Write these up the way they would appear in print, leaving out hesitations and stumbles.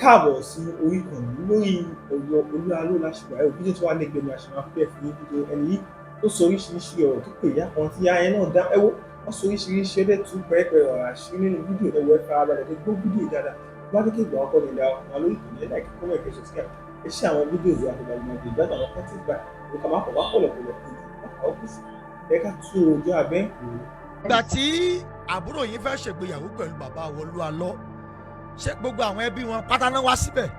Káàbọ̀ sí orí ìkànnì. Lórí ọ̀rọ̀ Olúalọ́ láṣùwà. Ẹ wò fídíò tó wà lẹ́gbẹ̀ẹ́ mi, a ṣe máa fẹ́ fún yín fídíò ẹni yìí tó sọ oríṣiríṣi ọ̀rọ̀, tó pè ìyá kan tí ìyá yẹn náà dá. Ẹ wo, wọ́n sọ oríṣiríṣi ẹ̀dẹ̀ tún pẹ́ẹ́pẹ́ ọ̀rọ̀ àṣírí nínú fídíò. Ẹ wo, ẹ farabalẹ̀ kẹ́ gbọ́ fídíò dáadáa. Bá dé kí ìgbà ọkọ ní ìdá ọkùnrin lórí ìkànnì, ẹ like, comment, kẹ́ subscribe, ẹ ṣe àwọn fídíò wa tó bá gbọ́n ìgbádùn àwọn content báyìí. Ẹ ká má pọ̀ wá pọ̀lọpọ̀lọpọ̀ ojú ó kù sí ẹ ká tú ojú abẹ́ kù. Ìgbà tí àbúrò yín fẹ́ ṣègbéyàwó pẹ̀lú bàbá Olúalọ́, ṣé gbogbo àwọn ẹbí wọn pátá náà wá síbẹ̀?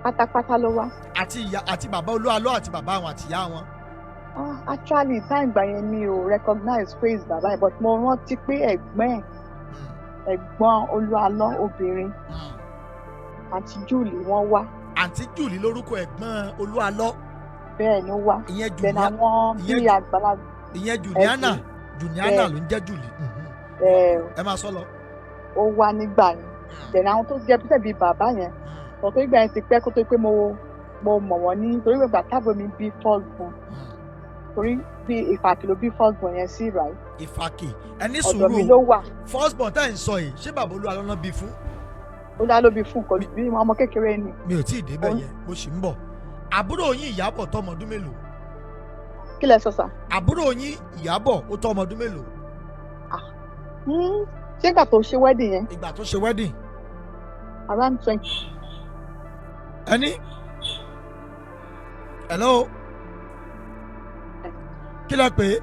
Pátápátá ló wá. Àti ìyá àti bàbá Olúalọ́ àti bàbá wọn àti ìyá wọn? Ah, actually, time ìgbà yẹn mi ò recognize face bàbá yẹn, but mo rántí pé ẹ̀gbọ́n ẹ̀, ẹ̀gbọ́n Olúalọ́ obìnrin, Àǹtí Julie, wọ́n wá. Àǹtí Julie lórúkọ ẹ̀gbọ́n Olúalọ́? Bẹ́ẹ̀ ni, ó wá. Ìyẹn Then Julia àwọn ìyẹn bíi àgbàlagbà. Ìyẹn Juliana, Juliana Bẹ́ẹ̀. ló ń jẹ́ Julie. Ẹ̀. Ẹ máa sọ lọ. Ó wá nígbà yẹn. Then àwọn tó jẹ́ pípẹ́ bíi bàbá yẹn, sọ pé ìgbà yẹn ti pẹ́ kó tó pé mo mọ̀ wọ́n ní, torí pé bàtà bomi bí first born, torí bí Ìfàkì ló bí first born yẹn sí, right? Ìfàkì, ẹni Ọ̀dọ̀ mi sùúrù. ló wà. First born tá ẹ̀ ń sọ yìí, ṣé bàbá Olúalọ́ náà bí fún? Ó dá ló bí fún, kò bí ọmọ kékeré ni. Mi ò tí ì débẹ̀ yẹn, mo sì ń bọ̀. Àbúrò yín Ìyábọ̀ tó ọmọ ọdún mélòó? Kí lẹ sọ, sir? Àbúrò yín Ìyábọ̀, ó tó ọmọ ọdún mélòó? Ṣé ìgbà tó ṣe wedding yẹn? Ìgbà tó ṣe wedding. Around 20. Ẹni, hello, kí lẹ pé?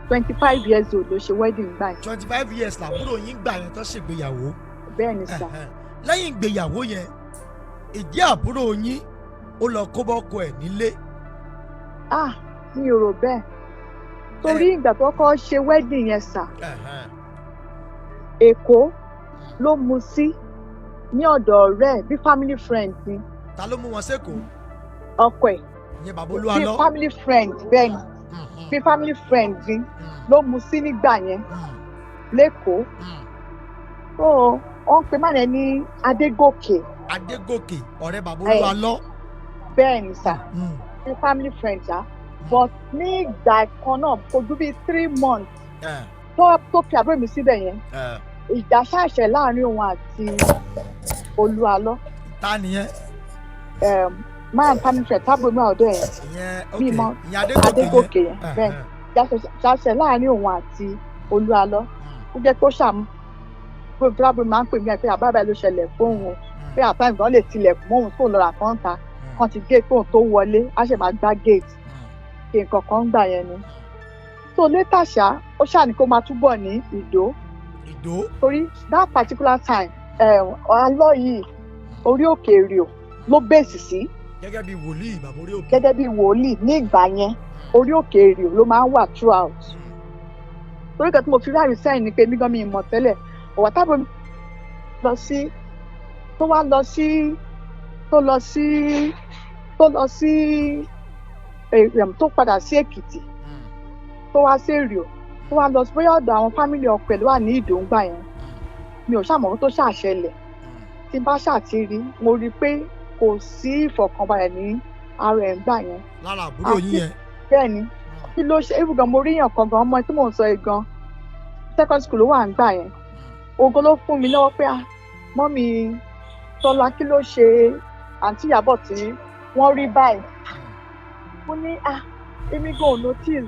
25 years old ló ṣe wedding gbà yẹn. 25 years làbúrò yín gbà yẹn tó ṣègbéyàwó? Bẹ́ẹ̀ ni, sir. Ẹ̀hẹ̀n. Lẹ́yìn ìgbéyàwó yẹn, ìdí àbúrò yín ó lọ kó bọ́kọ ẹ̀ nílé? Ah, mi ò rò bẹ́ẹ̀, torí ìgbà tó kọ́ ṣe wedding yẹn, sir, Èkó ló mú sí ní ọ̀dọ̀ ọ̀rẹ́ ẹ̀, bí family friend ni. Ta ló mú wọn sẹ́kọ̀ọ́? Ọkọ ẹ̀. Ìyẹn bàbá Bí Olúalọ́? family friend, bẹ́ẹ̀ ni. Bí family friend ni ló mú sí nígbà yẹn lẹ́kọ̀ọ́. So wọ́n pe má yẹn ní Adégòkè. Adégòkè, ọ̀rẹ́ bàbá Ẹ. Olúalọ́? Bẹ́ẹ̀ ni, sir. Bí family friend ṣá, but ní ìgbà kan náà, kò ju bíi 3 months tó fi àbúrò mi síbẹ̀ yẹn, ìjà ṣàṣẹ láàrin òun àti Olúalọ́. Ta nìyẹn? Man, family friend tábìlì mi ọ̀dọ̀ yẹn. Ìyẹn, ok. Mi mọ. Ìyẹn Adégòkè yẹn? Adégòkè yẹn, bẹ́ẹ̀. Ìjà ṣàṣẹ láàrin òun àti Olúalọ́. Ó jẹ́ kó ṣàmú àbúrò mi máa ń pè mí pé àbábà ló ṣẹlẹ̀ fóun o, pé àtàwọn ìgbọ́n lè tilẹ̀kùn mọ́ òun tó lọ rà kọ́ńtà kan ti gé kóun tó wọlé, á ṣe máa gbá gate kí nǹkan kan gbà yẹn ni. So later ṣá, ó ṣáà ní kó máa túbọ̀ ní Ìdó. Ìdó. Torí that particular time, alọ́ yìí, orí òkè Èrìò ló bèsì sí. Gẹ́gẹ́ bí wòlíì bàbá orí òkè. Gẹ́gẹ́ bí wòlíì ní ìgbà yẹn, orí òkè Èrìò ló máa ń wà throughout. Torí kan tí mo fi ráàrí sẹ́yìn ni pé mí gan mi mọ̀ tẹ́lẹ̀ ọ̀wà tábọ̀ mi lọ sí tó wá lọ sí tó lọ sí tó lọ sí tó padà sí Èkìtì, tó wá sí Èrìò, tó wá lọ sí bóyá ọ̀dọ̀ àwọn family ọkọ ẹ̀ ló wà ní Ìdó ńgbà yẹn. Mi ò ṣàmọ̀ tó ṣàṣẹlẹ̀. Tí n bá ṣàtìrí, mo rí i pé kò sí ìfọ̀kànbalẹ̀ ní ara ẹ̀ ńgbà yẹn. Lára àbúrò yín yẹn? Bẹ́ẹ̀ ni. Kí ló ṣe é gan? Mo rí yàn kan gan, ọmọ tí mò ń sọ yìí gan, second school ló wà ń gbà yẹn. Ogo ló fún mi lọ́wọ́ pé, "Ah, mummy Tọ́lá, kí ló ṣe àǹtí Ìyábọ̀ tí wọ́n rí báyìí?" Mo ní, "Ah, èmi gan ò notice."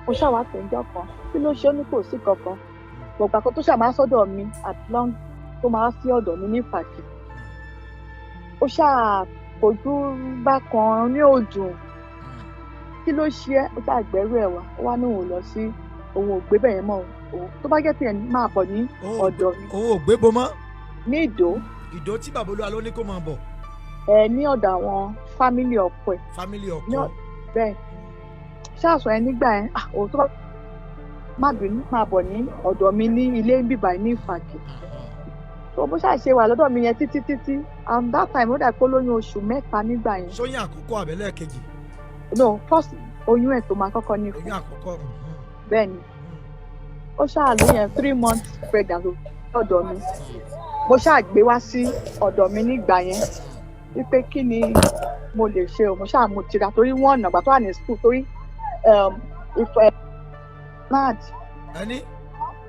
Mo ṣàwá pé ǹjọ́ kan, kí ló ṣe? Ó ní kò sí kankan. Gbọ̀gbà kan tó ṣàmá sọ́dọ̀ mi at long, tó máa sí ọ̀dọ̀ mi ní Ìfàkì, ó ṣáà fojú bákan ní òdùn. "Kí ló ṣe ẹ́?" Ó ṣáà gbẹ́rù ẹ̀ wá, ó wá ní òun ò lọ sí, òun ò gbé bẹ́ẹ̀ yẹn mọ́ òun. Tó bá jẹ́ tiẹ̀, máa bọ̀ ní ọ̀dọ̀ mi. Òun ò gbé bo mọ́? Ní Ìdó. Ìdó tí bàbá Olúwa ló ní kó máa bọ̀? Ẹ, ní ọ̀dọ̀ àwọn family ọkọ ẹ̀. Family ọkọ. Bẹ́ẹ̀ ṣáàṣọ ẹ nígbà yẹn, ah, òun tó bá má bínú, máa bọ̀ ní ọ̀dọ̀ mi ní ilé bíbá ní Ìfàkì. Tó bó ṣáà ṣe wà lọ́dọ̀ mi yẹn títí títí, and that time ó dà pé ó lóyún oṣù 3 nígbà yẹn. Sóyún àkọ́kọ́ àbẹ̀lẹ̀ kejì? No, first oyún ẹ̀ tó máa kọ́kọ́ ní fún. Oyún àkọ́kọ́. Bẹ́ẹ̀ ni. Ó ṣáà lóyún yẹn, 3 months pregnant lọ́dọ̀ mi. Mo ṣáà gbé wá sí ọ̀dọ̀ mi nígbà yẹn wípé kí ni mo lè ṣe o. Mo ṣáà mú tira torí wọ́n ọ̀nà àgbà tó wà ní school, torí ìfẹ́ UNAD. Ẹni?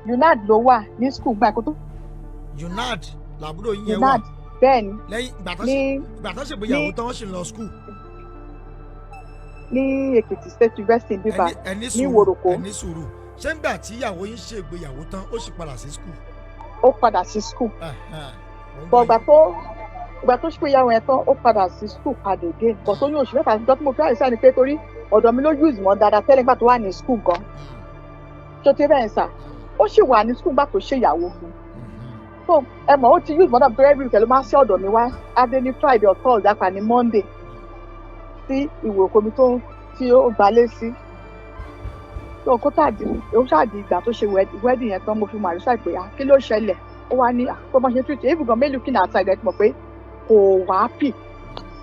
UNAD ló wà ní school gbà kó tó. UNAD làbúrò yín yẹn wà? UNAD. Bẹ́ẹ̀ ni. Lẹ́yìn ìgbà tó ní ṣe ìgbà tó ṣègbéyàwó ní- tán, wọ́n sì ń lọ school. Ní Èkìtì State University bíbá. Ẹni Ní sùúrù. Ìwòròkó. Ẹni sùúrù, ṣé ń gbà tí ìyàwó yín ṣe ìgbéyàwó tán, ó sì padà sí school? Ó padà sí school. Ẹ̀hẹ̀n, mò ń Bọ̀ gbọ́ ìgbà yín. tó ìgbà tó ṣègbéyàwó yẹn tán, ó padà sí school padà again, but tó ní oṣù 3 tó tí mo fi àìsàn ni pé torí ọ̀dọ̀ mi ló use mọ́ dáadáa tẹ́lẹ̀ nígbà tó wà ní school gan. Tó ti bẹ́ẹ̀ sà, ó sì wà ní school nígbà tó ṣèyàwó fún un. So ẹ mọ̀, ó ti use mọ́dọ̀ tó every week ló máa ń sí ọ̀dọ̀ mi wá. Adé ní Friday or Thursday, apá ní Monday sí Ìwòròkó mi tó tí ó gbalé sí. So kó tàdí ó ṣáàdì ìgbà tó ṣe wedding yẹn tán, mo fi mọ àrísà pé, ah, kí ló ṣẹlẹ̀? Ó wá ní, ah, pé wọ́n ṣe treat even gan mélòó kí ní outside ẹ̀ ti mọ̀ pé kò wá happy,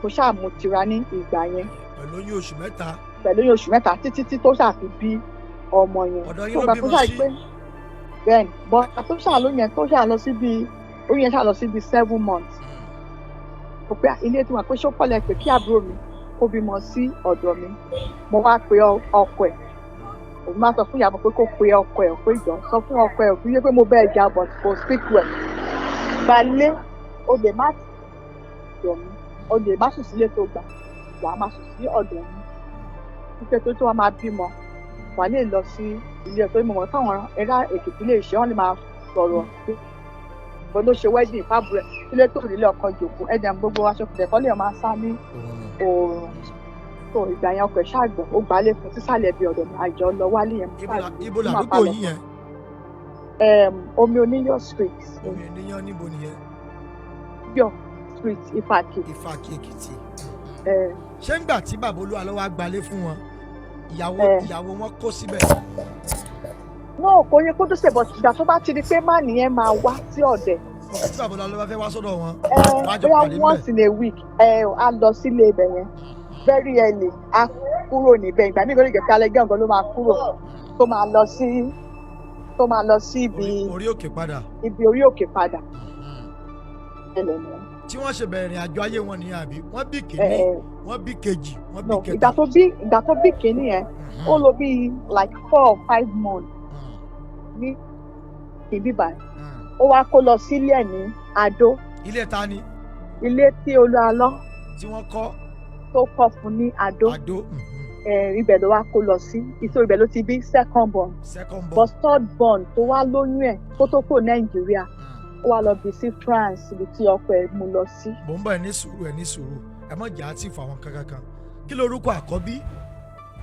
kò ṣáà mú tira ní ìgbà yẹn. Pẹ̀lú oyún oṣù 3. Pẹ̀lú oyún oṣù 3 títí tí tó ṣáà fi bí ọmọ yẹn. Ọ̀dọ̀ yín So ló ìgbà tó bímọ ṣáà sí? pé bẹ́ẹ̀ni, but ìgbà tó ṣáà lóyún yẹn, tó ṣáà lọ síbi oyún yẹn ṣáà lọ síbi 7 months, mo pé ilé tí wọn pé ṣópọ̀lẹ̀ pé kí àbúrò mi kó bímọ sí ọ̀dọ̀ mi. Mo wá pe ọkọ ẹ̀. Òun máa sọ fún ìyàwó pé kó pe ọkọ ẹ̀, pé ìjọ sọ fún ọkọ ẹ̀ òfin yé pé mo bẹ́ẹ̀ jà, but kò speak well. Gbalé, o lè má ọ̀dọ̀ mi, o lè má sùn sílé tó gbà, wàá má sùn sí ọ̀dọ̀ mi wípé tó wá máa bímọ, wàá lè lọ sí ilé ẹ̀, torí mo mọ̀ káwọn ará Èkìtì lè ṣe, wọ́n lè máa sọ̀rọ̀ pé bó ló ṣe wedding fábùrẹ̀ ilé tó nílé ọkọ jòkó ẹ̀dẹ̀ gbogbo aṣọ kẹ̀kọ́ lè máa sá ní oòrùn. Tó ìgbà yẹn, ọkọ̀ ẹ̀ ṣàgbọ̀n, ó gbálé fún sísàlẹ̀ bí ọ̀dọ̀ mi, àjọ lọ wálé yẹn. Mo Ibo ṣáà máa làdúgbò bá lọ. yín yẹn? Omi Oníyọ̀ Street. Omi Oníyàn, níbo nìyẹn? Yọ̀ Street, Ìfàkì. Ìfàkì, Èkìtì. Eh, Ṣé ń gbà tí bàbá Olúwa lọ́wọ́ gbalé fún wọn, ìyàwó Eh. ìyàwó wọn kó síbẹ̀? Náà kò yẹ kó tó ṣe, but ìgbà tó bá ti di pé má nìyẹn máa wá sí ọ̀dẹ̀. Tí bàbá Olúwa lọ́wọ́ fẹ́ wá sọ́dọ̀ wọn, Eh, wọ́n á jọ bóyá pàdé once níbẹ̀. in a week, á lọ sílé ibẹ̀ yẹn very early, á kúrò níbẹ̀. Ìgbà míì lórí ìgbà alẹ́ gángan ló máa kúrò, tó máa lọ sí ibi Orí òkè padà. Ibi orí òkè padà. Ẹlẹ̀ nìyẹn. Tí wọ́n ṣe bẹ̀rẹ̀ ìrìn àjò ayé wọn nìyẹn, àbí wọ́n bí kìíní, wọ́n bí kejì, wọ́n bí No, kẹta? ìgbà tó bí kìíní yẹn, ó lò bí like 4 or 5 months ní ibi báyìí. Ó wá kó lọ sílé ẹ̀ ní Adó. Ilé ta ni? Ilé tí Olúalọ́ Tí wọ́n kọ́? Tó kọ́ fún ní Adó. Adó. Ibẹ̀ ló wá kó lọ sí ìṣó, ibẹ̀ ló ti bí second born. Second born. But third born tó wá lóyún ẹ̀ kó tó kúrò Nàìjíríà, ó wá lọ bí sí France, ibi tí ọkọ ẹ̀ mú lọ sí. Mò ń bọ̀, ẹ ní sùúrù, ẹ ní sùúrù, ẹ má jà á tì fún àwọn kankan kan. Kí lorúkọ àkọ́bí?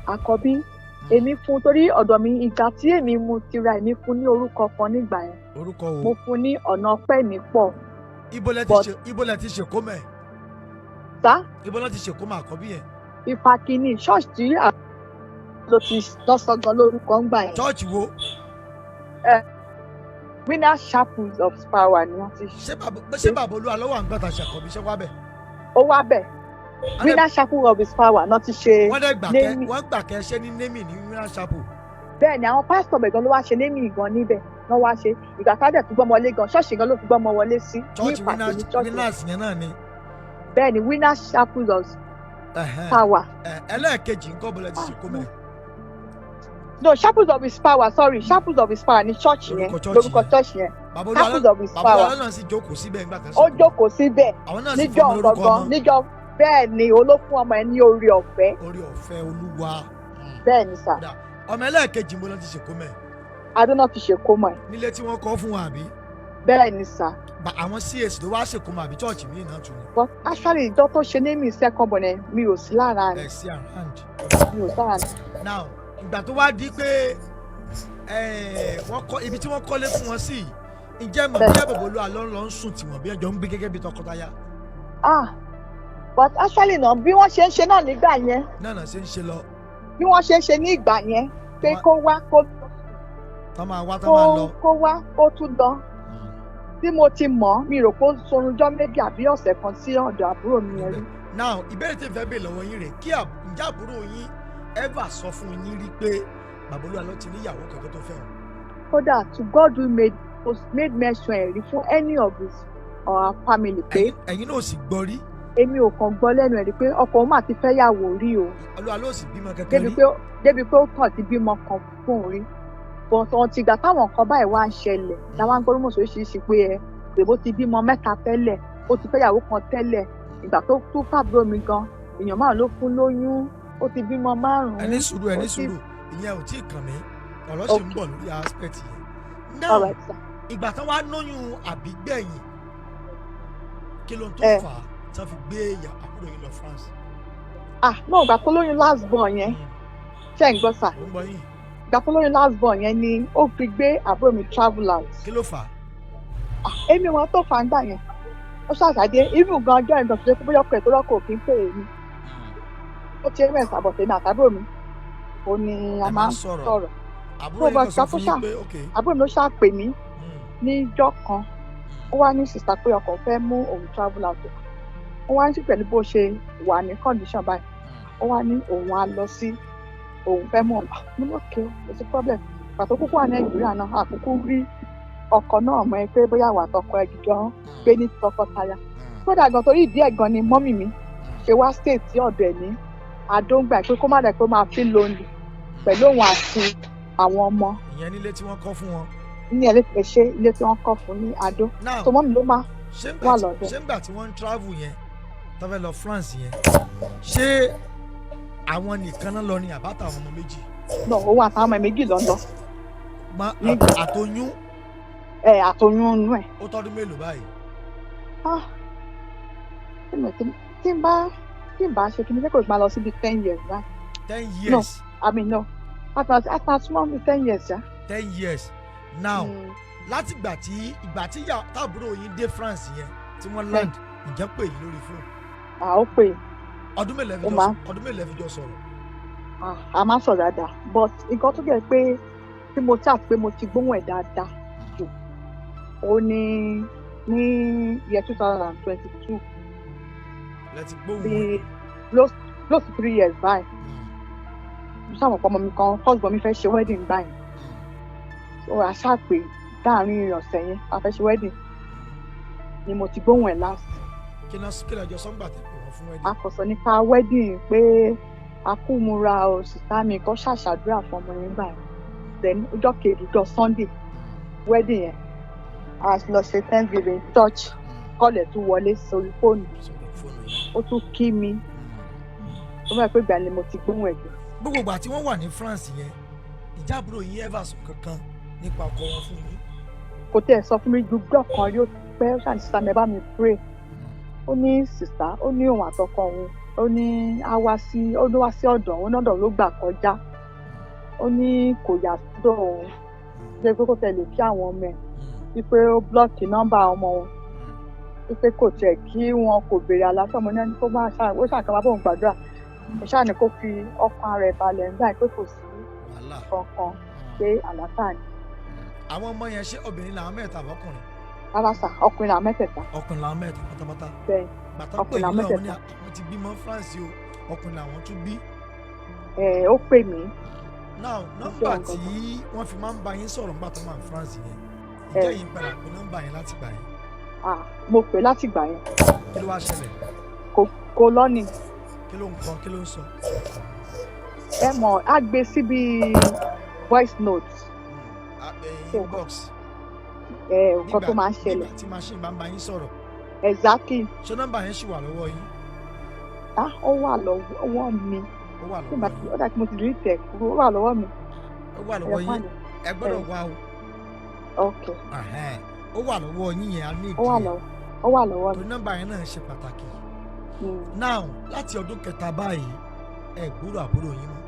Àkọ́bí, èmi fún, torí ọ̀dọ̀ mi ìgbà tí èmi mú tira, èmi fún ní orúkọ kan nígbà yẹn. Orúkọ Mo wo? fún ní Ọ̀nà Ọpẹ́ Mi Pọ̀. Ibo lẹ ti But ṣe, ibo lẹ ti ṣèkómọ ẹ? Sá? Ibo lẹ ti ṣèkómọ àkọ́bí yẹn? Ìfàkìní ṣọ́ọ̀ṣì tí ló ti lọ́sọ̀gán lórúkọ ń gbà yẹn. Church wo? Winners Chapels of Power ni wọ́n ti Ṣé bàbá, ṣé bàbá Olúwa lọ́wọ́ àǹgbàtà ṣàkọ́bí, ṣé wá bẹ̀? Ó wá bẹ̀. Winners Chapel of His Power náà ti ṣe Wọ́n dẹ̀ gbà kẹ́ naming. Wọ́n gbà kẹ́ ṣe ní naming ní Winners Chapel? Bẹ́ẹ̀ ni, àwọn pásítọ̀ bẹ̀ gan ló wá ṣe naming gan níbẹ̀ náà wá ṣe. Ìgbà tá a dẹ̀ tún gbọ́mọ wọlé gan, ṣọ́ọ̀ṣì gan ló fi gbọ́mọ wọlé sí ní Church Ìfàkìní Winners church. Winners yẹn náà ni? Bẹ́ẹ̀ ni, Winners Chapel of Ẹ̀hẹ́n. Power. Ẹlẹ́ẹ̀kejì ńkọ́, bọ́lá ti ṣèkómọ ẹ̀? No, Chapels of His Power, sorry, Chapels of His Power ní church yẹn. Lórúkọ church Lórúkọ yẹn. church yẹn. Bàbá Olúwa Chapels of His bàbá Power. Olúwa náà sì jókòó síbẹ̀ nígbà kan? Ó jókòó síbẹ̀ Àwọn náà sì níjọ́ fún ọmọ lórúkọ gangan ọmọ? níjọ́. Bẹ́ẹ̀ ni, olófún ọmọ ẹ̀ ní orí ọ̀fẹ́. Orí ọ̀fẹ́ Olúwa. Bẹ́ẹ̀ ni sà. Kódà, ọmọ ẹlẹ́ẹ̀kejì, mo lọ ti ṣèkómọ ẹ̀? Adó náà ti ṣèkómọ ẹ̀. Nílé tí wọ́n kọ́ fún wa, àbí? Bẹ́ẹ̀ ni sà. Àwọn CAC ló wá ṣèkómọ, àbí church míì náà tún ni? But actually, ìjọ tó ṣe ní mi second born ẹ̀, mi ò sí lára Ẹ̀ sí around? Mi ò sí lára rẹ̀. Now, ìgbà tó wá di pé wọ́n kọ́ ibi tí wọ́n kọ́lé fún wọn sí yìí, ǹjẹ́ mọ̀ bí bàbá Olúwa ló ń lọ ń sùn tiwọn, bí ẹjọ́ ń gbé gẹ́gẹ́ bí tọkọtaya? Ah, but actually náà, bí wọ́n ṣe ń ṣe náà nígbà yẹn, náà ṣe ń ṣe lọ. Bí wọ́n ṣe ń ṣe ní ìgbà yẹn pé kó wá kó Tán máa wá, tán kó máa lọ. Kó wá, kó tún lọ. Tí mo ti mọ̀, mi rò pé ó sorunjọ́ 2 àbí ọ̀sẹ̀ kan sí ọ̀dọ̀ àbúrò mi yẹn rí. Now, ìbéèrè tí n fẹ́ béèrè lọ́wọ́ yín rè, kí ǹjẹ́ àbúrò yín ever sọ fún yín rí pé bàbá Olúwa ló ti níyàwó kankan tó fẹ́ wọn? Kódà, to God who made was made mention ẹ̀ rí fún any of his or her family pé Ẹ̀yin náà ò sì gbọ́ rí? Èmi ò kàn gbọ́ lẹ́nu ẹ̀ rí pé ọkọ òun mà ti fẹ́ yàwó rí o. Olúwa ló sì bímọ kankan Débi rí? pé débi pé ó kàn ti bímọ kan fún òun rí, but ọ̀n tìgbà táwọn nǹkan báyìí wá ń ṣẹlẹ̀ làwọn ń gbọ́ rumours oríṣiríṣi pé ẹ pé bó ti bímọ mẹ́ta tẹ́lẹ̀. Ó ti fẹ́yàwó kan tẹ́lẹ̀. Ìgbà tó tún fàbúrò mi gan, èèyàn márùn ló fún lóyún, ó ti bímọ márùn. Ẹ ní sùúrù, ẹ ní Ó ti- sùúrù, ìyẹn ò tí ì kàn mí, ọ̀rọ̀ sì ń bọ̀ lórí aspect yẹn now. All right, sir. Ìgbà tán wá lóyún àbígbẹ̀yìn, kí ló ń tó fà á tí wọ́n fi gbé ìyá àbúrò yín lọ France? Ah no, ìgbà tó lóyún last born yẹn, ṣé ń gbọ́, sir? Ó ń gbọ́ yín. Ìgbà tó lóyún last born yẹn ni ó fi gbé àbúrò mi travel out. Kí ló fà á? Èmi wọn tó fà ń gbà yẹn, ó ṣàṣàdé even gan ọjọ́ ìgbà tó ṣe pé bóyá ọkọ ẹ̀ tó rọ́kọ̀ kì í pè é mi, ó ti ms àbọ̀tẹ̀ mi àtàbúrò mi, ó ní a Ẹ máa máa ń ń sọ̀rọ̀. sọ̀rọ̀. Àbúrò Tó yín bá kan sọ fún ṣàkóso yín pé ok. Àbúrò mi ló ṣáà pè mí níjọ́ kan, ó wá ní sister pé ọkọ fẹ́ mú òun travel out. Ó wá ní sí pẹ̀lú bó ṣe wà ní condition báyìí, ó wá ní òun á lọ sí, òun fẹ́ mú òun. Mo ní okay, kò sí problem. Pàtó kúkú wà Nàìjíríà náà, àkókò rí ọkọ náà mọ̀ ẹ́ pé bóyá wà tọkọ ẹ jùjọ ń gbé ní tọkọtaya. Kódà gan, torí ìdí ẹ̀ gan ni mummy mi ṣe wá state tí ọ̀dọ̀ ẹ̀ ní Adóńgbà, pé kó má dẹ̀ pé ó máa feel lonely pẹ̀lú òun àti àwọn ọmọ. Ìyẹn nílé tí wọ́n kọ́ fún wọn. Ní ẹlẹ́fẹ̀ẹ́ ṣe ilé tí wọ́n kọ́ fún ní Adó. Now, tó mummy ló máa ṣé wà ńgbà tí lọ́dọ̀. Ṣé ńgbà tí wọ́n ń travel yẹn, tó fẹ́ lọ France yẹn, ṣé àwọn nìkan náà lọ ní àbáta àwọn ọmọ méjì? Lọ, òun àtàwọn ọmọ ẹ̀ méjì lọ lọ. Ma àtọyún. Ẹ àtọyún inú ẹ̀. Ó tọ́dún mélòó báyìí? Ah, tí n bá ṣe kí ni, ṣé kò máa lọ síbi 10 years báyìí? 10 No. years? I mean, no, àti máa súnmọ́ bí 10 years ṣá. 10 years now. Látìgbà tí ìgbà tí táàbúrò yín dé France yẹn tí wọ́n land, ǹjẹ́ pè yín lórí fóònù? À, ó pè. Ọdún mélòó ẹ fi Ó jọ Ọdún mélòó ẹ fi jọ sọ̀rọ̀? Ah, a máa ń sọ̀rọ̀ dáadáa, but nǹkan tó jẹ́ pé tí mo chat pé mo ti gbóhùn ẹ̀ dáadáa jù, ó ní year 2022. Lẹ ti gbóhùn Bí ẹ̀? Close to 3 years báyìí. Mo ṣàmọ̀ pé ọmọ mi kan, first born mi, fẹ́ ṣe wedding báyìí, so a ṣàpè láàrin ọ̀sẹ̀ yẹn a fẹ́ ṣe wedding ni mo ti gbóhùn ẹ̀ last. Kí náà, kí lẹjọ sọ́ngbà tẹ̀ pé wọ́n fún wedding? A kò sọ nípa wedding pé a kú múra o, sister mi kò ṣàṣàdúrà fún ọmọ yẹn báyìí. Then ọjọ́ kejì, ọjọ́ Sunday wedding yẹn, a lọ ṣe thanksgiving church, call ẹ̀ tún wọlé sórí fóònù. Sọ̀rọ̀ fóònù yẹn. Ó tún kí mi. Ó mọ̀ pé ìgbà ni mo ti gbóhùn ẹ̀ jù. Gbogbo ìgbà tí wọ́n wà ní France yẹn, ìjà àbúrò yín ever sọ kankan nípa ọkọ wọn fún yín? Kò tẹ́ ẹ sọ fún mi ju gbọ́ kan rí. Ó ti pẹ́. Ó ṣàní, "Sister mi, ẹ bá mi pray." Ó ní sister, ó ní òun àtọkọ òun, ó ní á wá sí, ó ní wá sí ọ̀dọ̀ òun náà ló gbà kọjá, ó ní kò yà sọ́dọ̀ òun ṣe pé kò tẹ̀lé kí àwọn ọmọ ẹ̀, wípé ó block nọ́mbà ọmọ òun, wípé kò tiẹ̀ kí wọn, kò béèrè àlàáfíà. Ọmọ náà ní kó máa ṣáà, ó ṣàkàwá bá bóun gbàdúrà. Ó ṣáà ní kó fi ọkàn rẹ̀ balẹ̀ nígbà pé kò sí Wàhálà. kankan, pé àlàáfíà ni. Àwọn ọmọ yẹn, ṣé obìnrin làwọn mẹ́ta àbọ́kùnrin? Rárá sà, ọkùnrin làwọn mẹ́tẹ̀ẹ̀ta. Ọkùnrin làwọn mẹ́ta pátápátá? Bẹ́ẹ̀. Bàtà pé Ọkùnrin yín làwọn náà, wọ́n ní mẹ́tẹ̀ẹ̀ta. àwọn ti bímọ France o, ọkùnrin làwọn tún bí. Ẹ̀, ó pè mí. Now, nọ́mbà Ṣé tí wọ́n fi máa ń bá yín sọ̀rọ̀ nígbà tó máa ń France yẹn, ǹjẹ́ yín padà pé nọ́mbà yẹn láti gbà yẹn? Ah, mo pè láti gbà yẹn. Kí ló wá ṣẹlẹ̀? Kò lọ́ni. Kí ló ń kọ? Kí ló ń sọ? Ẹ mọ̀, á gbé síbi voice note. Inbox. Ẹ nǹkan tó máa ń ṣẹlẹ̀. Nígbà tí machine bá ń bá yín sọ̀rọ̀. Exactly. Ṣé nọ́mbà yẹn ṣì wà lọ́wọ́ yín? Ah, ó wà lọ́wọ́ mi. Ó wà Tí n bá lọ́wọ́ ti yín. Ó dà kí mo ti delete ẹ̀ kúrò. Ó wà lọ́wọ́ mi. Ó wà lọ́wọ́ Ẹ̀yọ̀ yín. fáànù. Ẹ gbọ́dọ̀ wá o. Ok. Ẹ̀hẹ́n. Ó wà lọ́wọ́ yín yẹn, a ní Ó wà ìdí ẹ̀. lọ́wọ́, ó wà lọ́wọ́ mi. Torí nọ́mbà yẹn náà ṣe pàtàkì. Now, láti ọdún kẹta báyìí, ẹ gbúrò àbúrò yín mọ́?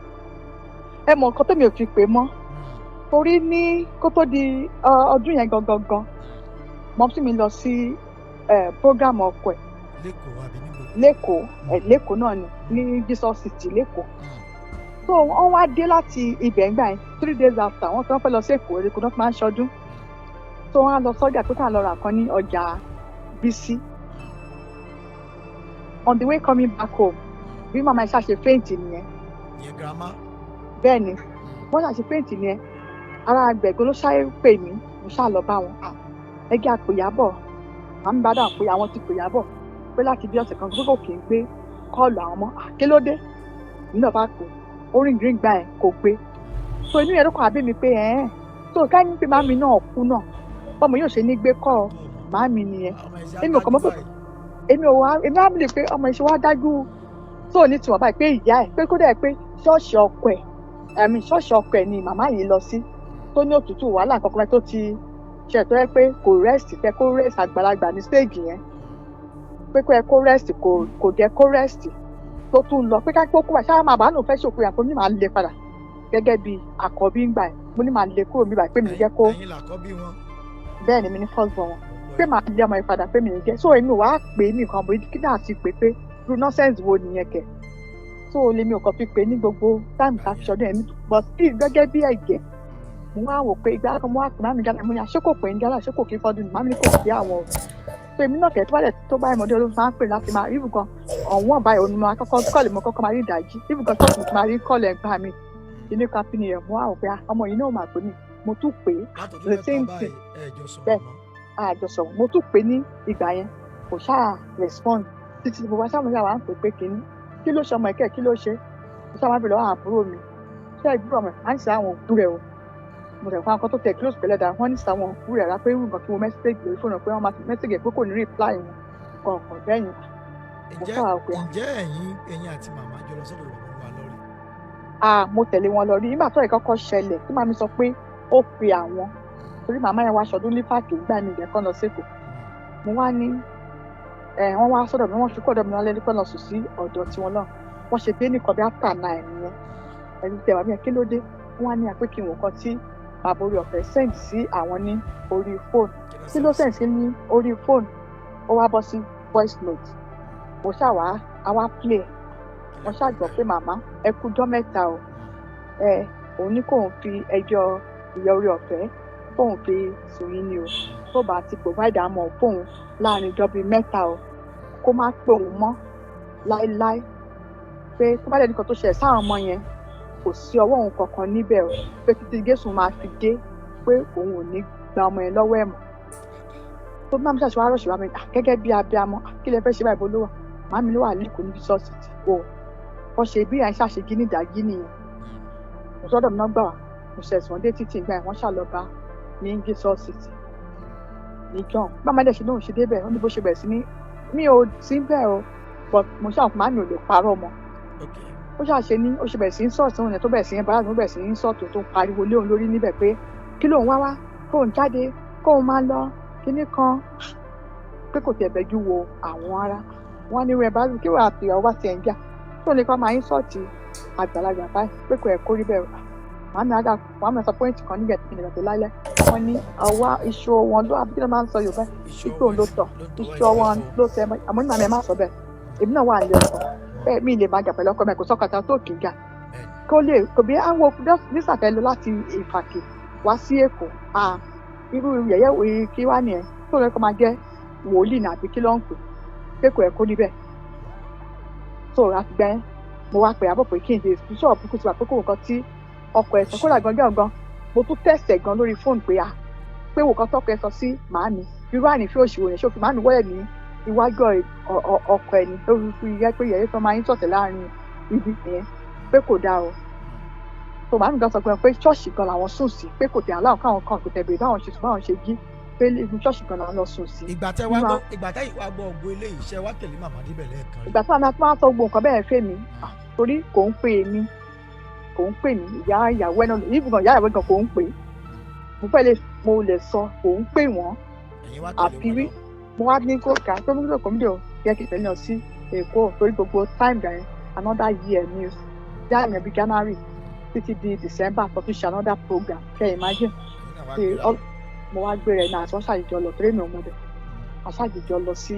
Ẹ mọ̀ nǹkan tẹ́mi ò fi pè mọ́, torí ní kó tó di ọdún yẹn gangan gan, mumsy mi lọ sí program ọkọ ẹ̀. Lẹ́kọ̀ọ́ àbí níbo? Lẹ́kọ̀ọ́ ẹ̀, lẹ́kọ̀ọ́ náà ni, ní Jesus City lẹ́kọ̀ọ́. So wọ́n wá dé láti ibẹ̀ ńgbà yẹn, 3 days after, wọ́n tí wọ́n fẹ́ lọ sí Èkó, Èkó náà fi máa ń ṣọdún. So wọ́n á lọ sọ́jà pé káà lọ rà kan ní ọjà Bísí. On the way coming back home, bí màmá ẹ̀ ṣàṣe faint nìyẹn. Ìyẹn grandma? Bẹ́ẹ̀ ni, wọ́n ṣàṣe faint nìyẹn. Ara àgbẹ̀gbọ́n ló ṣáré pè mí, mo ṣáà lọ bá wọn. Ah, ẹgbẹ́ àpòyábọ̀ à ń bá dà pé àwọn ti pòyábọ̀ pé láti bí ọ̀sẹ̀ kan pé kò kì í gbé call àwọn mọ́. Ah, kí ló dé? Èmi náà bá pè, ó ring ring gbà ẹ̀, kò gbé. So inú yẹn ló kàn á bí mi pé ẹ̀ẹ́n, so ká ní pé màmí náà kú náà, bọ́mọ yóò ṣe ní gbé call màmí nìyẹn. Èmi ò kàn mọ̀ pé Èmi ò wá, èmi á bìlì pé ọmọ ìṣe wa dájú tó ní tiwọn báyìí, pé ìyá ẹ̀, pé kódà pé ṣọ́ọ̀ṣì ọkọ ẹ̀, ẹ̀mí ṣọ́ọ̀ṣì ọkọ ẹ̀ ni màmá yìí lọ sí, tó ní òtútù wàhálà kankan tó ti ṣe, tó yẹ pé kò rest, tẹ kó rest, àgbàlagbà ní stage yẹn, pé kó yẹ kó rest, kò jẹ́ kó rest, tó tún lọ pé kápẹ́ kó wà ṣáà máa bá lòun fẹ́ ṣòkò yàn, pé ní màá lè padà gẹ́gẹ́ bí àkọ́bí ń gbà ẹ̀, mo ní màá lè kúrò mi báyìí, pé mi ní jẹ́ kó. Ẹ̀yin làkọ́bí wọn? Bẹ́ẹ̀ ni, mi ní first born wọn, pé màá lé ọmọ yìí padà, pé mi ní jẹ́. So èmi wàá pè é nìkan bó kí náà ti pè pé irú nonsense wo nìyẹn kẹ̀. So lèmi ò kàn fi pè é ní gbogbo time tá a fi ṣọdún ẹ̀mí, but still gẹ́gẹ́ bí ẹ̀jẹ̀, mo wá wò pé ìgbà kan mo wá pè mami Gánà, mo ní àṣé kò pè ní Gánà, ṣé kò kí fọdún ní mami ní kò sí àwọn o. So èmi náà kẹ̀ tó bá dẹ̀ tó bá ìmọ̀dé olóhùn máa ń pè láti máa rí nǹkan ọ̀wọ́n báyìí, òun ni mo máa kọ́kọ́ kọ́ọ̀lì, mo kọ́kọ́ máa rí ìdájí even kan ṣọ́ọ̀ṣì, mo ti máa rí kọ́ọ̀lì ẹ̀gbọ́n mi inú kápínì rẹ̀. Mo wá wò pé ah, ọmọ yìí náà mà pè mí, mo tún pè é. Látọdún The 3 same báyìí thing. ẹ jọ sọ̀rọ̀ Bẹ́ẹ̀. mọ́? Àjọsọ̀rọ̀. Mo tún pè é ní ìgbà yẹn, kò ṣáà respond títí mo wá sáwọn yàrá ń pè pé kínní, kí ló ṣe ọmọ ẹ̀kẹ́, kí ló ṣe? Mo sábà ń bèrè lọ́wọ́ àwọn àbúrò mi, ṣé ìgbúrò ọmọ ẹ̀ á ń ṣe àwọn òkú rẹ̀ o. Mo tẹ̀ fún àwọn kan tó tẹ̀ close pẹ̀lẹ́ dáa, wọ́n ní sàwọn òkú rẹ̀ rà, pé irú nǹkan tí mo message lórí fóònù, pé wọ́n máa fi message ẹ̀ pé kò ní reply wọn kọ̀ọ̀kan bẹ́yìn. Mo Ǹjẹ́ sábà pé ǹjẹ́ ẹ̀yin àti màmá jọ lọ sọ́dọ̀ bàbá Olúwa lọ́rí? Ah, mo tẹ̀lé wọn lọ rí. Nígbà tó ìkọ́kọ́ ṣẹlẹ̀ tí màmí sọ pé ó pe àwọn, torí màmá yẹn wá aṣọdún ní páàkì ìgbà mi ìjẹ́ kán lọ sékòó, mo wá ní ẹ wọ́n wá sọ́dọ̀ mi, wọ́n fi kọ́dọ̀ mi lálẹ́ kán lọ sùn sí ọ̀dọ̀ tiwọn náà. Wọ́n ṣe dé nìkan bí after 9 nìyẹn. Ẹni tẹ̀ wá mi yẹn, kí ló dé? Wọ́n wá ní àpé kí n wò kan tí bàbá orí ọ̀fẹ́ send sí àwọn ní orí fóònù. Kí ló send sí ní orí fóònù? Ó wá bọ́ sí voice note. Mo ṣàwá àwa play, wọ́n ṣàgbọ́ pé màmá, ẹ kú ọjọ́ mẹ́ta o, ẹ òun ní kóun fi ẹjọ́ ìyá orí ọ̀fẹ́ kóun fi sùn yín ni o, tó bá ti provide àmọ́ fóun láàrin ọjọ́ bíi 3 o, kó má pè òun mọ́ láéláé, pé tó bá dẹ̀ nìkan tó ṣẹlẹ̀ sáwọn ọmọ yẹn, kò sí ọwọ́ òun kankan níbẹ̀ o, pé títí Jésù máa fi dé, pé òun ò ní gba ọmọ yẹn lọ́wọ́ ẹ̀ mọ́. Tó má mi ṣàṣewá rọ̀ṣẹ̀ wá mi, "Ah, gẹ́gẹ́ bí abiyamọ, ah, kí lẹ fẹ́ ṣe báyìí? Bó ló wà?" Màmí ló wà lẹ́kọ̀ọ́ níbi ṣọ́ọ̀ṣì tí o wọ́n ṣe bí àyíṣà ṣe jí nídàájí nìyẹn. Mo sọ́dọ̀ mi náà gbà wá, mo ṣe ẹ̀sùn dé títì ìgbà yẹn, wọ́n ṣàlọ́ba ní Jesus City ní John. Bá dẹ̀ ṣe lóun ṣe débẹ̀, ó ní bó ṣe bẹ̀rẹ̀ sí ní, mi ò sí bẹ́ẹ̀ o, but mo ṣáà màmí ò lè parọ́ mọ́. Ó ṣàṣe ní ó ṣe bẹ̀rẹ̀ sí ń sọ̀tún òun yẹn, tó bẹ̀rẹ̀ sí ń bá tó bẹ̀rẹ̀ sí ń sọ̀tún, tó ń pariwo lé òun lórí níbẹ̀ pé kí lóun wá wá, kóun jáde, kóun máa lọ kíní kan, pé kò tiẹ̀ bẹ́jú wo àwọn ará wọn ní rẹ bá kí wàá fi ọwọ́ tiẹ̀ ń jà tó lè kọ́ máa ń sọ̀tì àgbàlagbà báyìí, pé kò ẹ̀ kó rí bẹ́ẹ̀. Màmí àgà màmí sọ point kan níbẹ̀ tí nìkan tó lálẹ́, wọ́n ní ọwọ́ iṣu wọn ló àbí kí ló máa ń sọ Yorùbá, iṣu òun ló tọ̀, iṣu wọn ló tẹ. Àmọ́ ní màmí ẹ má sọ bẹ́ẹ̀, èmi náà wà ní ọkọ bẹ́ẹ̀, mi lè máa jà pẹ̀lú ọkọ mi, kò sọ́kàtà tó kì í jà, kó lè kò bí àwọn nísàfẹ́ lọ láti Ìfàkì wá sí Èkó, irú yẹ̀yẹ́ òye kí wá nìyẹn tó lè kọ́ máa jẹ́ wòlíì ní àbí kí ló ń pè, pé kò yẹ kó níbẹ̀. So àtìgbà yẹn mo wá pè àbọ̀ pé kí n dé ṣọ́ọ̀bù kó ti wà, pé kò nǹkan tí ọkọ ẹ̀ sọ kódà gangan gan, mo tún tẹ̀sẹ̀ gan lórí fóònù pé à pé wò kan tọkọ ẹ̀ sọ sí màámi, irú ànífẹ́ òṣìwò yẹn ṣòfin màámi wọ́lẹ̀ ní iwájú ọkọ ẹ̀ ní lórí fi yẹ pé yẹ̀yẹ́ fẹ́ máa ń sọ̀tẹ̀ láàrin ibi yẹn, pé kò dáa o. So màámi gan sọ pé ṣọ́ọ̀ṣì gan làwọn sùn sí, pé kò tẹ̀ aláwọ̀ káwọn kan kò tẹ̀ bèrè báwọn ṣe sùn, báwọn ṣe jí, pé ibi ṣọ́ọ̀ṣì gan làwọn lọ sùn sí. Ìgbà tẹ wá gbọ́ ògbó eléyìí, ṣe wá tẹ̀lé màmá débẹ̀ lẹ́ẹ̀kan rí? Ìgbà tí màmá máa sọ gbogbo nǹkan bẹ́ẹ̀ fẹ́ mi, torí kò ń pè mí, kò ń pè mí, ìyá ìyàwó ẹ̀ náà ìbùkún ìyá ìyàwó gan kò ń pè, mo fẹ́ lè mo lè sọ kò ń pè wọ́n. Ẹ̀yin wá tẹ̀lé àfi wọn rí lọ? Mo wá ní kó kà tó mú kó mi dò yẹ kí ìfẹ́ lọ sí Èkó, torí gbogbo time gbà yẹn another year ni o jáàmù bí January títí di December tó tún ṣe another program, kẹ́ imagine. Ẹ̀yin náà wá Ṣe gbéra? Mo wá gbéra ẹ̀ náà àti wọ́n ṣàjèjọ lọ, torí mi ò mọ̀ bẹ̀, àṣàjèjọ lọ sí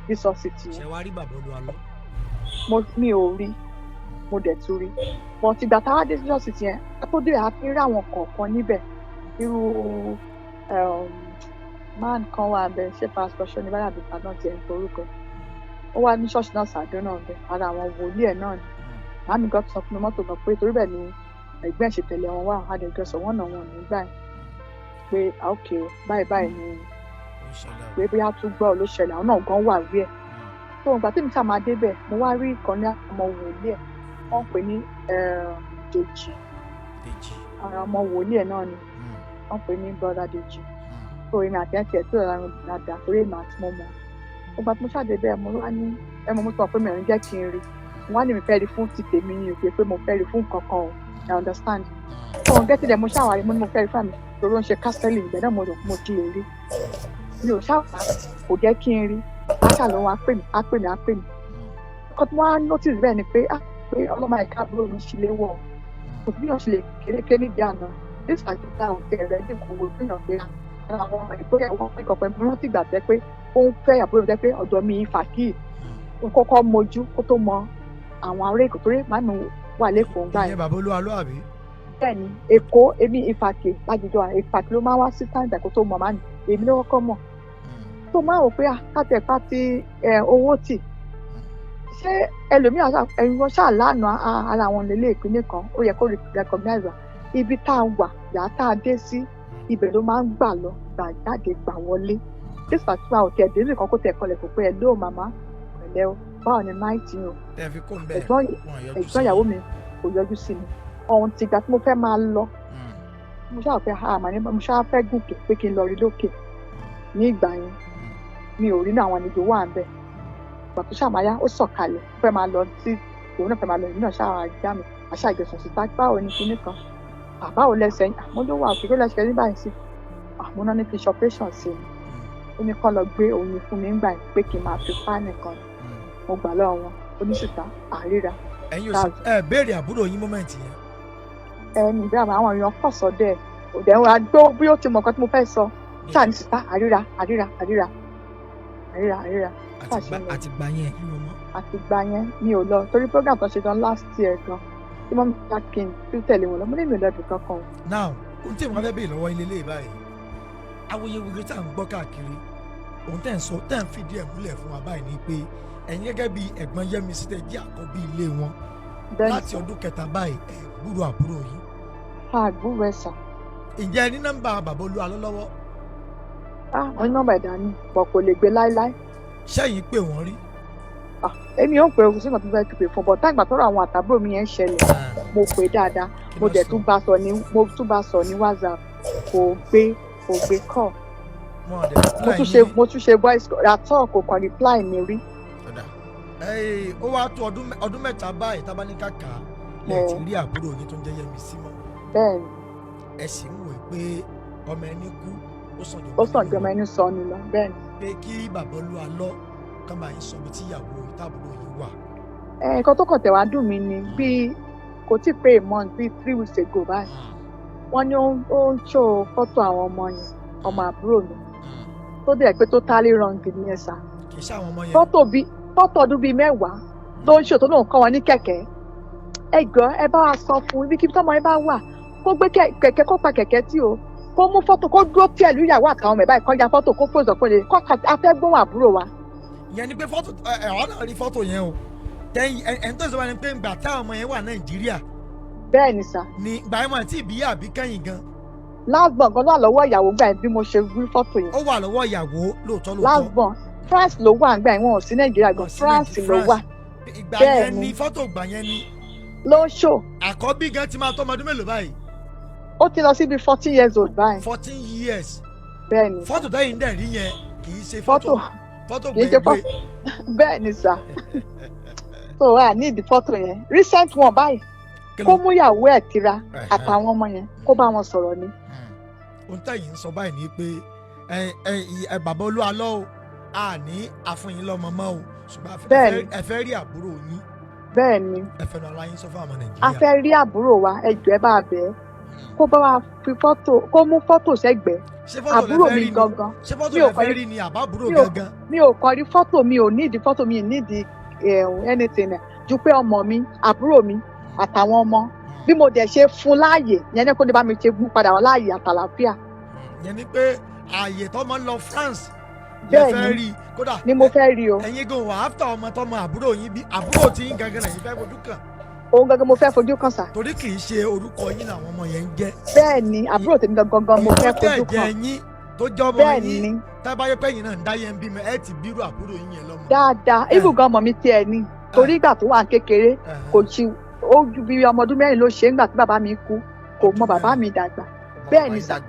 Jesus City yẹn. Ṣe wá rí bàbá Olúwa lọ? Mo mi ò rí, mo dẹ̀ tún rí, but ìgbà táwa dé Jesus City yẹn tó dé, a fi rí àwọn kọ̀ọ̀kan níbẹ̀, irú man kan wà bẹ́ẹ̀, ṣé pastor ṣọ́ni báyà bí padà tiẹ̀ ń forúkọ, ó wà ní ṣọ́ọ̀ṣì náà ṣàdó náà bẹ́ẹ̀, ara àwọn wòlíì ẹ̀ náà ni. Màámi gan sọ fún mi mọ́tò gan pé torí bẹ́ẹ̀ ni ẹ̀gbẹ́ ẹ̀ ṣe tẹ̀lé wọn wá, adẹ̀jọ sọ wọ́n náà wọn nígbà yẹn pé ah, ok o, báyìí báyìí ni Ó ń ṣẹlẹ̀ o. pé bóyá tún gbọ́ ló ṣẹlẹ̀, àwọn náà gan wà rí ẹ̀. Tó ìgbà tí mi ṣáà máa débẹ̀, mo wá rí ìkan ní ọmọ wòlíì ẹ̀, wọ́n ń pè ní Dèjì. Dèjì. Ara ọmọ wòlíì ẹ̀ náà ni. Wọ́n pè ní brother Dèjì. Tó èmi àti ẹ̀ tiẹ̀ tó rọra dáadáa, torí èmi àti mo mọ Ọgbà tí mo ṣàdé bẹ́ẹ̀, mo wá ní ẹ mọ̀, mo sọ pé mi ò ní jẹ́ kí n rí. Wọ́n á ní mi fẹ́ rí fún ti tèmi ní òkè pé mo fẹ́ rí fún nǹkan kan o, I understand. So on getting there, mo ṣàwárí, mo ní mo fẹ́ rí fún mi torí ó ń ṣe counseling ìgbẹ́ náà. Mo rò pé mo ti lè rí, mi ò ṣàwá, kò jẹ́ kí n rí. Àṣà ló wá pè mí, á pè mí, á pè mí. Nǹkan tí wọ́n á notice bẹ́ẹ̀ ni pé, ah, pé ọlọ́mọ ẹ̀ka àbúrò mi ṣe léwọ̀, kò sí bí wọ́n ṣe lè kéréké nídìí àná. This particular hotel rẹ̀ ní kò wò fihàn pé àwọn ọmọ ìpínlẹ̀ wọn pé kọ̀pẹ́. Mo rántí ìgbà tẹ́ pé ó ń fẹ́ àbúrò mi, tẹ́ pé ọ̀dọ̀ mi fàkì ó kọ́kọ́ mojú kó tó mọ àwọn ará Èkó, torí màmí wà lẹ́kọ̀ọ́ ńgbà Ìyẹn yẹn. Bàbá Olúwa ló àbí? Bẹ́ẹ̀ ni, Èkó, èmi Ìfàkì lájújọ, Ìfàkì ló máa ń wá sí táǹdà kó tó mọ̀ màmí, èmi ló kọ́kọ́ mọ̀. Tó máa wò pé kátẹ̀pá ti owó tì, ṣé ẹlòmíràn ẹ̀yin wọn ṣáà lánàá ara wọn lélẹ̀ ìpínlẹ̀ kan, ó yẹ kó recognize wa. Ibi tá a wà, yàrá tá a dé sí, ibẹ̀ ló máa ń gbà lọ, gbà jáde, gbà wọlé. This particular hotel dé nìkan, kó tẹ̀ kọlẹ̀ kó pé, "Ẹ lóò màmá, pẹ̀lẹ́ o, báwo ni night o?" Tẹ́ fi kó ń bẹ̀ Ẹ̀gbọ́n wọn yọjú sí ẹ̀gbọ́n ìyàwó mi kò yọjú sí mi ọ̀hún tìgbà tí mo fẹ́ máa lọ. Mo ṣáà fẹ́ ha àmà ní, mo ṣáà fẹ́ gùnkè pé kí n lọ rí lókè. Ní ìgbà yẹn, mi ò rí ní àwọn àlejò wà ń bẹ̀. Ìgbà tó ṣàmáyá, ó sọ̀kalẹ̀, ó fẹ́ máa lọ sí, òun náà fẹ́ máa lọ, èmi náà ṣáà já mi àṣà ìgbésùn síta. Báwo ni kinní kan, àbáwo lẹ́sẹ̀ yín? Àmọ́ ló wà òkè kó lẹ́sẹ̀ ní báyìí sí, àmọ́ náà ní fi ṣe operation sí mi. Ó ní kán lọ gbé oyin fún mi ńgbà yẹn pé kí n máa fi pa nìkan. Mo gbà lọ́wọ́ wọn oníṣùtà àríra. Ẹ̀yin ò sì ẹ béèrè àbúrò yín moment yẹn? Ẹni ìgbà àwọn èèyàn pọ̀ sọ́dẹ̀ òdẹ̀ ń gbọ́ bí ó ti mọ̀ nǹkan tí mo fẹ́ sọ ṣáà ní síta àríra, àríra, àríra, àríra, àríra. Àtìgbà yẹn kí wọn mọ? Àtìgbà yẹn mi ò lọ, torí program tó ṣe gan last year gan tí wọ́n bá kí n tún tẹ̀lé wọn lọ, mo ní mi ò lọ ibì kankan o. Now, ohun tí mo fẹ́ béèrè lọ́wọ́ ilé ilé báyìí, awuyewuye tá à ń gbọ́ káàkiri, ohun tẹ́ ń sọ, tẹ́ ń fìdí ẹ̀ múlẹ̀ fún wa báyìí ni pé ẹ̀yin gẹ́gẹ́ bí ẹ̀gbọ́n Yẹ́misí tẹ́ jẹ́ àkọ́bí ilé wọn, Bẹ́ẹ̀ni. láti ọdún kẹta báyìí, ẹ̀ gbúrò àbúrò yín? Àgbúrò ẹ̀ sà. Ǹjẹ́ ẹ ní nọ́mbà bàbá Olúwa lọ́wọ́? Ah, wọ́n ní nọ́mbà ìdání bọ̀, kò lè gbé láéláé. Ṣẹ́yìn pè wọ́n rí? Ah, èmi ò ń pè é, kò sí nǹkan tó fẹ́ pè fún bọ̀. Táìgbà tọ́rọ̀ àwọn àtàbúrò mi yẹn ń ṣẹlẹ̀, mo pè dáadáa. Kí Mo ló dẹ̀ sọ? tún bá sọ ní, mo tún bá sọ ní WhatsApp, kò gbé, kò gbé call. Wọn ò dẹ̀ Mo reply tún ṣe yín rí? Mo tún ṣe voice call àtọ́, kò kàn reply mi rí. Ọ̀dà. Ó wá tó ọdún 3 báyìí tábánikà kà á lẹ́ẹ̀ tí rí àbúrò yín tó ń jẹ́ Yẹ́misí mọ́. Bẹ́ẹ̀ ni. Ẹ sì ń wò pé ọmọ ẹni kú, ó sàn jọ Ó sàn jọmọ ẹni sọnù lọ, bẹ́ẹ̀ ni. Pé kí bàbá Olúwa lọ kán bá yín sọ ibi tí ìyàwó ìtàbúrò yín wà. Ẹ, nǹkan tó kàn tẹ̀ wá dùn mí ni, bí kò tí ì pé a month, bíi 3 weeks ago báyìí, wọ́n ní ó ń ṣó fọ́tò àwọn ọmọ yẹn, ọmọ àbúrò mi, tó dẹ̀ pé totally wrong nìyẹn sà. Kì í ṣe àwọn ọmọ yẹn? Fọ́tò bíi fọ́tò ọdún bíi 10 ló ń ṣò tó lóun kọ́ wọn ní kẹ̀kẹ́. Ẹ gbọ́, ẹ bá wa sọ fún ibikíbi tọ́mọ yẹn bá wà, kó gbé kẹ̀kẹ́, kó pa kẹ̀kẹ́ tí o, kó mú fọ́tò, kó dúró tí ẹ̀lú ìyàwó àtàwọn ọmọ ẹ̀ báyìí, kó ya fọ́tò, kó pòsò pé kó a fẹ́ gbóhùn àbúrò wa. Ìyẹn ni pé fọ́tò ẹ ẹ ọ̀nà rí fọ́tò yẹn o, tẹ́yìn ẹ ẹ̀ ń tó sọ wá ni pé ńgbà táwọn ọmọ yẹn wà Nàìjíríà Bẹ́ẹ̀ ni sà. ni ìgbà yẹn wọn àti ìbí àbí kẹ́yìn gan? Last born gan ló wà lọ́wọ́ ìyàwó gbà yẹn bí mo ṣe rí fọ́tò yẹn. Ó wà lọ́wọ́ ìyàwó lóòótọ́ lóòótọ́. Last born, France ló wà ńgbà yẹn, wọn ò sí Nàìjíríà gan. Wọn sí France ló wà. Ìgbà Bẹ́ẹ̀ yẹn ni. ni fọ́tò ìgbà yẹn ni. Ló ń ṣò. Àkọ́bí gan ti máa tó ọmọ ọdún mélòó báyìí? Ó ti lọ síbi 14 years old báyìí. 14 years. Bẹ́ẹ̀ ni. Fọ́tò tẹ́yìn dẹ̀ rí yẹn kì í ṣe fọ́tò fọ́tò kì í ṣe gbẹ̀ngbẹ̀. Bẹ́ẹ̀ ni sà, so a ní ìdí fọ́tò yẹn, recent one báyìí, kó mú ìyàwó ẹ̀ tira àtàwọn ọmọ yẹn, kó bá wọn sọ̀rọ̀ ni. Ohun tẹ́yìn ń sọ báyìí ni pé ẹ ẹ ẹ bàbá Olúwa lọ o, a ní àfúnyín lọ́mọ mọ́ o, ṣùgbọ́n Bẹ́ẹ̀ ni. ẹ fẹ́ rí àbúrò yín. Bẹ́ẹ̀ ni. Ẹ fẹnu ara yín sọ fún àwọn A Nàìjíríà. fẹ́ rí àbúrò wa. Ẹ jọ̀ọ́, ẹ bá a bẹ̀ ẹ́, kó bá wa fi fọ́tò, kó mú fọ́tò sẹ́gbẹ̀ẹ́ Ṣé fọ́tò lẹ àbúrò fẹ́ mi rí ni? gangan. Ṣé fọ́tò Mi ò lẹ kàn fẹ́ rí- rí ni àbábúrò mi ò- gangan? Mi ò kàn rí fọ́tò, mi ò nídìí fọ́tò, mi ò nídìí anything ju pé ọmọ mi, àbúrò mi àtàwọn ọmọ, bí mo dẹ̀ ṣe fún láàyè yẹn ní kó lè bá mi ṣe mú padà wá láàyè àtàlàáfíà. Yẹn ni pé ààyè tọmọ lọ France lẹ Bẹ́ẹ̀ fẹ́ ni. rí kódà. Ni mo fẹ́ rí o. Ẹ̀yin gan wà áfítà ọmọ tọmọ àbúrò yín, bí àbúrò tí yín gangan lẹ́yìn fẹ́ fojú kàn? Òun gangan mo fẹ́ fojú kàn sà. Torí kì í ṣe orúkọ yín làwọn ọmọ yẹn ń jẹ́. Bẹ́ẹ̀ ni, àbúrò tèmi gangan gan mo fẹ́ Tó tẹ̀ fojú jẹ́ kàn. yín tó jọ́mọ Bẹ́ẹ̀ yín, ni. tábàyẹ pé ẹ̀yin náà ń dáyé ń bímọ, ẹ ti bírú àbúrò yín yẹn lọ́mọ. Dáadáa, ibùgàn ọmọ mi tiẹ̀ ni, torí ìgbà tó wà ní kékeré, kò sí, ó ju bí ọmọ ọdún 4 ló ṣe ńgbà tí bàbá mi kú, kò mọ bàbá mi dàgbà. Bẹ́ẹ̀ ni sà.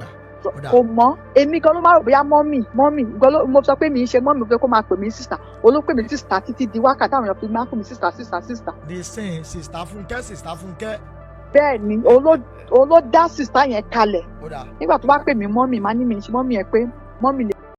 Ó dà. Kò mọ̀. Èmi gan ló máa rò bóyá mummy mummy gan ló mo sọ pé mi ń ṣe mummy, pé kó máa pè mí sister. Olópè mi sister títí di wákàtí àwọn èèyàn fi máa pè mí sister, sister, sister. The same Sister Fúnkẹ́, Sister Fúnkẹ́. Bẹ́ẹ̀ ni, òun ló dá sister yẹn kalẹ̀. Ó dà. Nígbà tó bá pè mí mummy, má ní mi ń ṣe mummy yẹn, pé mummy lè